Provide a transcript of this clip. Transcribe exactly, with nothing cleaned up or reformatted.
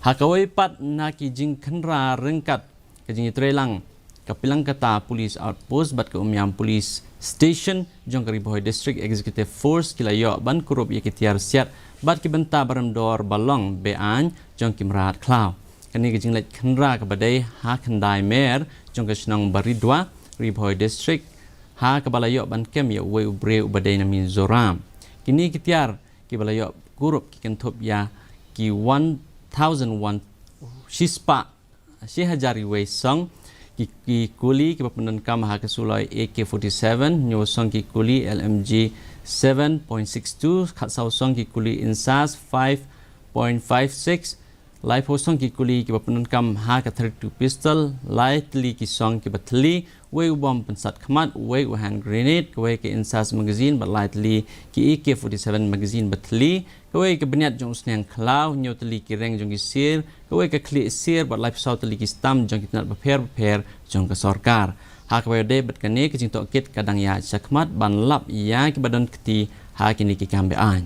Ha kawei pat na ki jingkhynra ryngkat ka jingïatreilang ka Pilangkata Police Outpost bad ka Umiam Police Station jong ka Ri Bhoi District, Executive Force ki la ïoh ban kurup ïa ki tiar siat bad ki bynta ba rem dor ba long be-aiñ jong ki mrad khlaw. Kane ka jingleit khynra kaba dei ha khyndai mer jong ka shnong Baridua, Ri Bhoi District, ha kaba la ïoh ban kem ïa uwei u briew uba dei na Mizoram. Kine ki tiar kiba la ïoh kurup ki kynthup ïa ki one thousand one, shispah, shi hajar uwei song ki, ki kuli kiba pyndonkam ha ka suloi A K forty-seven, hynñiew song ki kuli L M G seven point six two, khatsaw song ki kuli insas five point five six, laiphew song ki kuli kiba pyndonkam ha ka thirty-two pistol, lai tylli ki song kiba thylli, wei u bom pynsat khmat, wei u hand grenade, kawei ka insas magazine bad lai tylli ki A K forty-seven magazine ba thylli, kawei ka bniat jong u sniang khlaw, hynñiew tylli ki reng jong ki sir, kawei ka khlieh sir bad laiphew saw tylli ki stamp jong ki tnat bapher bapher jong ka sorkar. Ha kaba ïadei bad kane, ka jingtohkit ka dang ïaid shakhmat ban lap ïa kiba don kti ha kine ki kam be-aiñ.